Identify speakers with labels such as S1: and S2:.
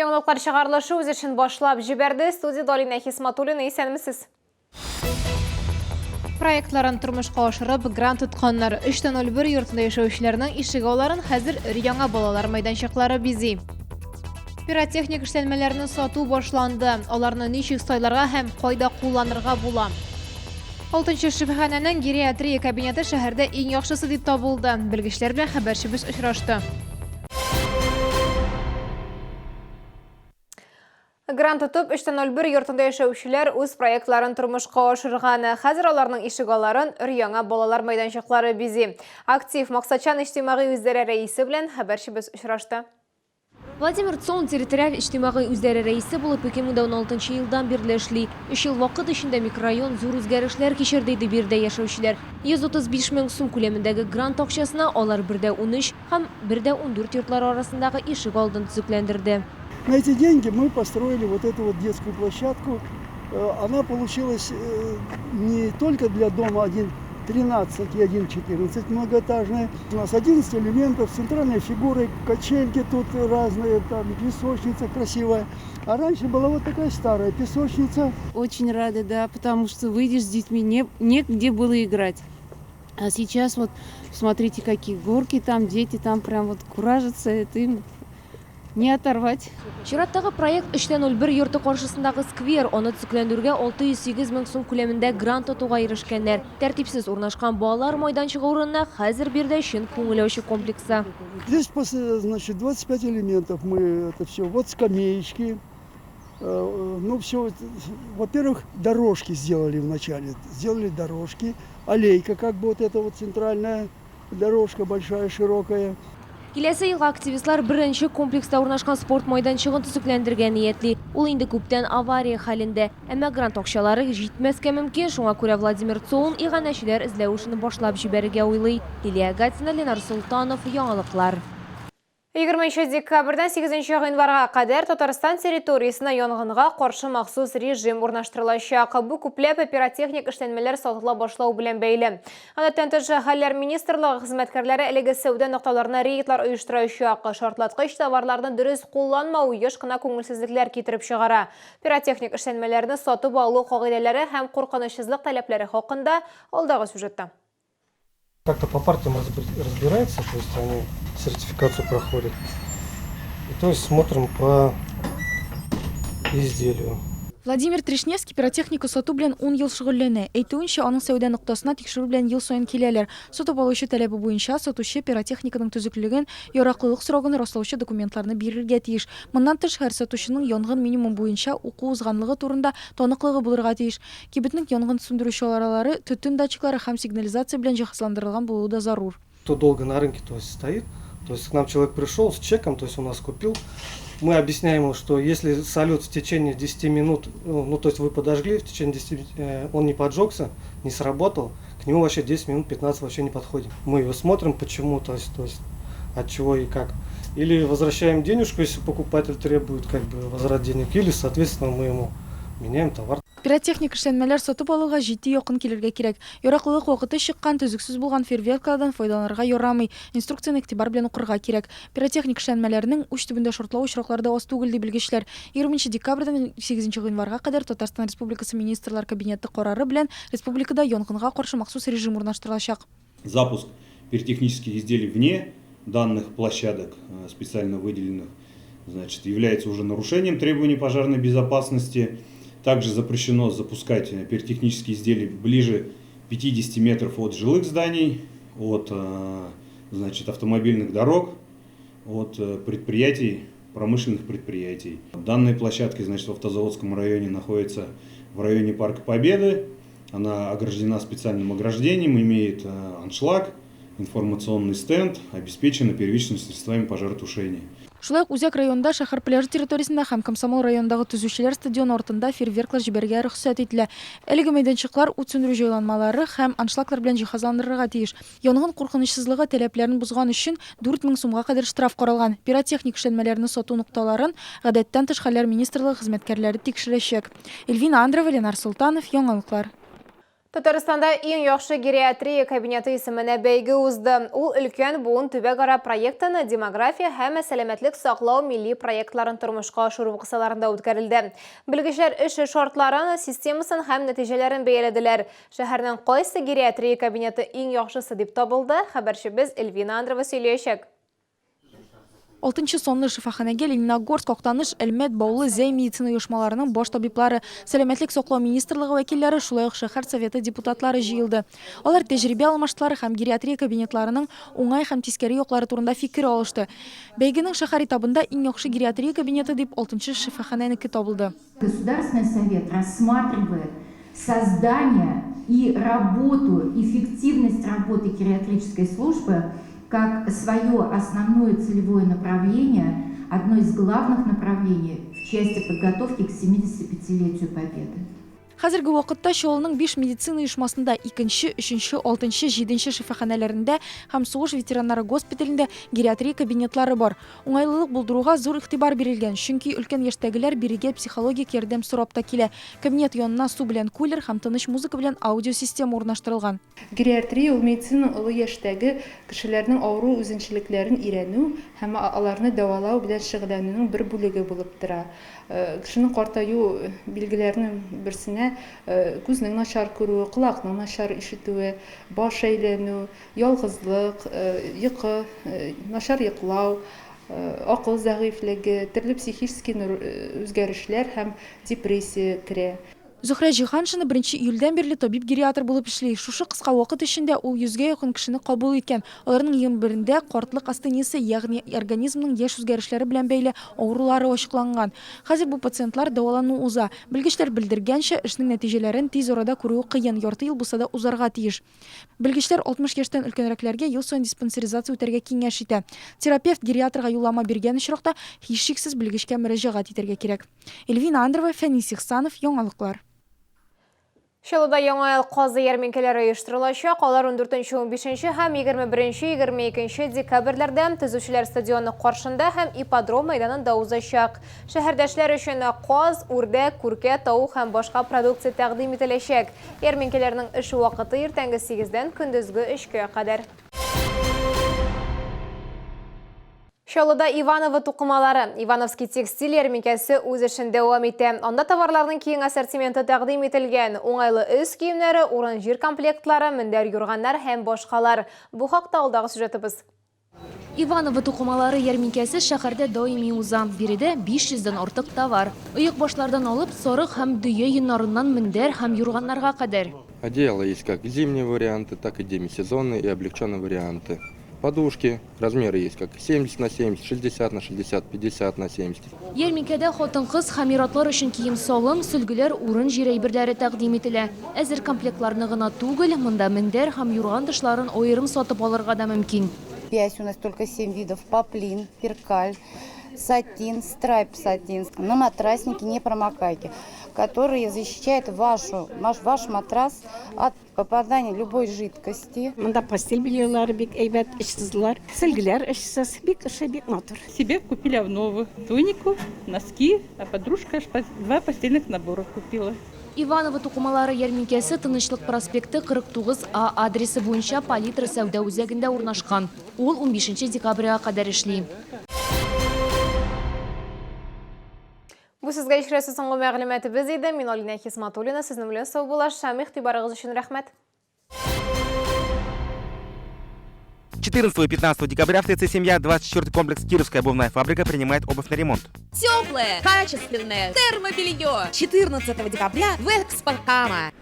S1: Яңалыклар чыгарылышы үз эшен башлап җибәрде. Студиядә Алинә Хисматуллина, исәнмесез. Проектларын тормышка ашырып, грант тотканнар. 3.01 йортында яшәүчеләрнең ишек алларын хәзер өр-яңа балалар мәйданчыклары бизи. Пиротехник эшләнмәләрне сату башланды. Аларны ничек сайларга һәм кайда кулланырга була? Алтынчы шифаханәнең гериатрия кабинеты шәһәрдә иң яхшысы дип табылды. Белгечләр белән хәбәрчебез очрашты. Грант тотып, 3.01 йортында яшәүчеләр үз проектларын тормышка ашырган. Хәзер аларның ишегалларын өр-яңа балалар мәйданчыклары бизи. Актив, максатчан иҗтимагый үзидарә рәисе белән хәбәрчебез очрашты.
S2: Владимир Цоун территориаль иҗтимагый үзидарә рәисе булып 2016 елдан бирле эшли. Өч ел вакыт эчендә микрорайон зур үзгәрешләр кичерде, ди биредә яшәүчеләр. 135 мең сум күләмендәге грант акчасына алар бер дә 13 һәм бер дә 14 йортлары арасындагы ишек алдын төзекләндерде.
S3: На эти деньги мы построили вот эту вот детскую площадку. Она получилась не только для дома 1.13 и 1.14 многоэтажная. У нас 11 элементов, центральные фигуры, качельки тут разные, там песочница красивая. А раньше была вот такая старая песочница.
S4: Очень рада, да, потому что выйдешь с детьми, не, негде было играть. А сейчас вот смотрите, какие горки там, дети там прям вот куражатся, это им не оторвать.
S2: Чираттагы проект 3.01 йорты каршысындагы сквер. Аны төзекләндерүгә 608 мең сум күләмендә грант отуга ирешкәннәр. Тәртипсез урнашкан балалар майданчыгы урынына хәзер биредә чын күңел ачу комплексы.
S3: Здесь, значит, 25 элементов мы это все. Вот скамеечки. Ну, все, во-первых, дорожки сделали вначале. Сделали дорожки. Аллейка, как бы вот эта вот центральная дорожка большая, широкая.
S2: Киләсе елга активистлар беренче комплекста урнашкан спорт майданчыгын төзекләндерергә ниятли. Ул инде күптән авария хәлендә. Әмма грант акчалары җитмәскә мөмкин, шуңа күрә Владимир Цоун иганәчеләр эзләү эшен башлап җибәрергә уйлый. Лилия Гатина, Ленар Солтанов, Яңалыклар.
S1: 20 декабрьдән 8 гыйнварга кадәр Татарстан территориясенә янгынга каршы махсус режим урнаштырылачак. Бу күпләп пиротехник эшләнмәләр сатыла башлау белән бәйле. Гадәттән тыш хәлләр министрлыгы хезмәткәрләре әлеге сәүдә нокталарына рейдлар оештырачак. Шартлаткыч товарларны дөрес кулланмау еш кына күңелсезлекләр китереп чыгара. Пиротехник эшләнмәләрне сатып алу кагыйдәләре һәм куркынычсызлык таләпләре хакында алдагы сюжетта.
S5: Как-то по партиям разбирается, то есть они сертификацию проходят. И то есть смотрим по изделию.
S6: Владимир Трешневский пиротехника сату белән ун ел шөгыльләнә. Әйтүенчә, аның сәүдә ноктасына тикшерү белән ел саен киләләр. Сатып алучы таләбе буенча, сатучы пиротехниканың төзеклеген, яраклылык срогын раслаучы документларны бирергә тиеш. Моннан тыш, һәр сатучының янгын минимум буенча уку узганлыгы турында таныклыгы булырга тиеш. Кибетнең янгын сүндерү чаралары, төтен датчиклары һәм сигнализация белән җиһазландырылган булуы да зарур.
S5: Кто долго на рынке, то есть стоит, то есть к нам человек пришел с чеком, то есть у нас купил, мы объясняем ему, что если салют в течение 10 минут, ну, то есть вы подожгли, в течение 10, он не поджегся, не сработал, к нему вообще 10 минут, 15 вообще не подходим. Мы его смотрим, почему, то есть от чего и как. Или возвращаем денежку, если покупатель требует как бы возврат денег, или, соответственно, мы ему меняем товар.
S6: Пиротехник эшләнмәләр сатып алуга җитди якын килергә кирәк. Яраклылык вакыты чыккан, төзексез булган фейерверклардан файдаланырга ярамый. Инструкцияне игътибар белән укырга кирәк. Пиротехник эшләнмәләрнең уч төбендә шартлау очраклары да аз түгел, ди белгечләр. 20 декабрьдән 8 гыйнварга кадәр Татарстан Республикасы Министрлар Кабинеты карары белән республикада янгынга каршы махсус режим урнаштырылачак.
S7: Запуск пиротехнических изделий вне данных площадок, специально выделенных, значит, является уже нарушением требований пожарной безопасности. Также запрещено запускать пиротехнические изделия ближе 50 метров от жилых зданий, от, значит, автомобильных дорог, от предприятий, промышленных предприятий. Данные площадки, значит, в Автозаводском районе находятся в районе Парка Победы. Она ограждена специальным ограждением, имеет аншлаг, информационный стенд, обеспечена первичными средствами пожаротушения.
S6: Шулай ук Үзәк районда шәһәр пляжы территориясендә һәм Комсомол районындагы төзүчеләр стадионы артында фейерверклар җибәрергә рөхсәт ителә. Әлеге мәйданчыклар ут сүндерү җайланмалары һәм аншлаглар белән җиһазландырырга тиеш. Янгын куркынычсызлыгы таләпләрен бозган өчен 4000 сумга кадәр штраф каралган. Пиротехник эшләнмәләрне сату нокталарын Гадәттән тыш хәлләр министрлыгы хезмәткәрләре тикшерәчәк. Эльвина Андреева, Ленар Солтанов, Яңалыклар.
S1: Татарстанда иң яхшы гериатрия кабинеты исеменә бәйге узды. Ул Өлкән буын төбәкара проектын Демография һәм сәламәтлек саклау милли проектларын тормышка ашыру кысаларында үткәрелде. Белгечләр эш шартларын, системасын һәм нәтиҗәләрен бәяләделәр. Шәһәрнең кайсы гериатрия кабинеты иң яхшысы дип табылды, хәбәрчебез Эльвина Андрова сөйләячәк.
S6: Алтынчы санлы шифаханәгә Лениногорск, Актаныш, Әлмәт, Баулы, Зәй медицина оешмаларының баш табиблары, Сәламәтлек саклау министрлыгы вәкилләре, шулай ук шәһәр Советы депутатлары җыелды. Алар тәҗрибә алмаштылар һәм гериатрия кабинетларының уңай һәм тискәре яклары турында фикер алышты. Бәйгенең шәһәр этабында иң яхшы гериатрия кабинеты дип алтынчы шифаханәнеке табылды.
S8: Государственный совет рассматривает создание и работу, эффективность работы гериатрической службы как свое основное целевое направление, одно из главных направлений в части подготовки к 75-летию Победы.
S6: Хәзерге вакытта Чаллының биш медицина оешмасында, икенче, өченче, алтынчы, җиденче шифаханәләрендә һәм сугыш ветераннары госпиталендә гериатрия кабинетлары бар. Уңайлылык булдыруга зур игътибар бирелгән, чөнки өлкән яшьтәгеләр бирегә психологик ярдәм сорап та килә. Кабинет янына су белән кулер һәм тыныч музыка белән аудиосистема урнаштырылган.
S9: Гериатрия ул медицинаның олы яшьтәге кешеләрнең авыру үзенчәлекләрен өйрәнү һәм аларны дәвалау белән шөгыльләнүнең бер бүлеге булып тора. Кешенең картаю билгеләренең берсенә күзнең начар күрүе, колакның начар ишетүе, баш әйләнү, Ялгызлык, йокы, начар йоклау, акыл зәгыйфьлеге, төрле психический үзгәрешләр һәм депрессия керә.
S6: Зөһрә Җиһаншина беренче июльдән бирле табиб-гериатр булып эшли. Шушы кыска вакыт эчендә ул йөзгә якын кешене кабул иткән. Аларның 21-ндә картлык астениясе, ягъни организмның яшь үзгәрешләре белән бәйле авырулары ачыкланган. Хәзер бу пациентлар дәвалану уза. Белгечләр белдергәнчә, эшнең нәтиҗәләрен тиз арада күрүе кыен, ярты ел булса да узарга тиеш. Белгечләр 60 яшьтән өлкәнрәкләргә ел саен диспансеризация үтәргә киңәш итә. Терапевт гериатрга юллама биргән очракта, һичшиксез белгечкә мөрәҗәгать итәргә кирәк. Эльвина Андрова, Фәнис Ихсанов, Яңалыклар.
S1: Чаллыда Яңа ел казы ярминкәләре оештырылачак. Алар ундүртенче, унбишенче һәм 21, 22 декабрьләрдә Төзүчеләр стадионы каршында һәм Ипподром мәйданында узачак. Шәһәрдәшләр өчен каз, үрдәк, күркә, тавык һәм башка продукция тәкъдим ителәчәк. Ярминкәләрнең эш вакыты иртәнге сигездән көндезге өчкә кадәр. Чаллыда Иваново тукымалары, Ивановский текстиль ярминкәсе үз эшен дәвам итә. Анда товарларның киң ассортименты тәкъдим ителгән. Уңайлы өс киемнәре, урын-җир комплектлары, мендәр-юрганнар һәм башкалар. Бу хакта алдагы сюжетыбыз.
S2: Иваново тукымалары ярминкәсе шәһәрдә даими уза. Биредә 500 дән артык товар. Оекбашлардан алып, сарык һәм дөя йоннарыннан мендәр һәм юрганнарга кадәр.
S10: Одеяло есть как зимние варианты, так и демисезонные и облегченные варианты. Подушки, размеры есть как 70 на 70, 60 на 60, 50 на 70.
S2: Ярминкәдә хатын-кыз һәм ир-атлар өчен кием-салым, сөлгеләр, урын-җир әйберләре тәкъдим ителә. Әзер комплектларны гына түгел, монда мендәр һәм юрган тышларын аерым сатып алырга да мөмкин.
S11: Бязь у нас только 7 видов, поплин, перкаль, сатин, страйп сатин, на матраснике непромокайки, которые защищают вашу, ваш матрас от попадания любой жидкости.
S12: Монда постель бельелары бик әйбәт, очсызлар, сөлгеләр очсыз, бик ошый, бик матур.
S13: Себе купили новую тунику, носки, а подружка два постельных набора купила.
S2: Иваново тукымалары ярминкәсе Тынычлык проспекты 49 А адресы буенча Палитра сәүдә үзәгендә урнашкан. Ул унбишенче декабрьгә кадәр эшли.
S1: Бу сезгә ишрәсе соңгы мәгълүматыбыз иде. Мин Алинә Хисматуллина, сезнең белән саубуллашам. Игътибарыгыз өчен рәхмәт.
S14: 14 и 15 декабря в ТЦ «Семья» 24 комплекс «Кировская обувная фабрика» принимает обувь на ремонт.
S15: Теплое, качественное термобелье. 14 декабря в Экспо Кама.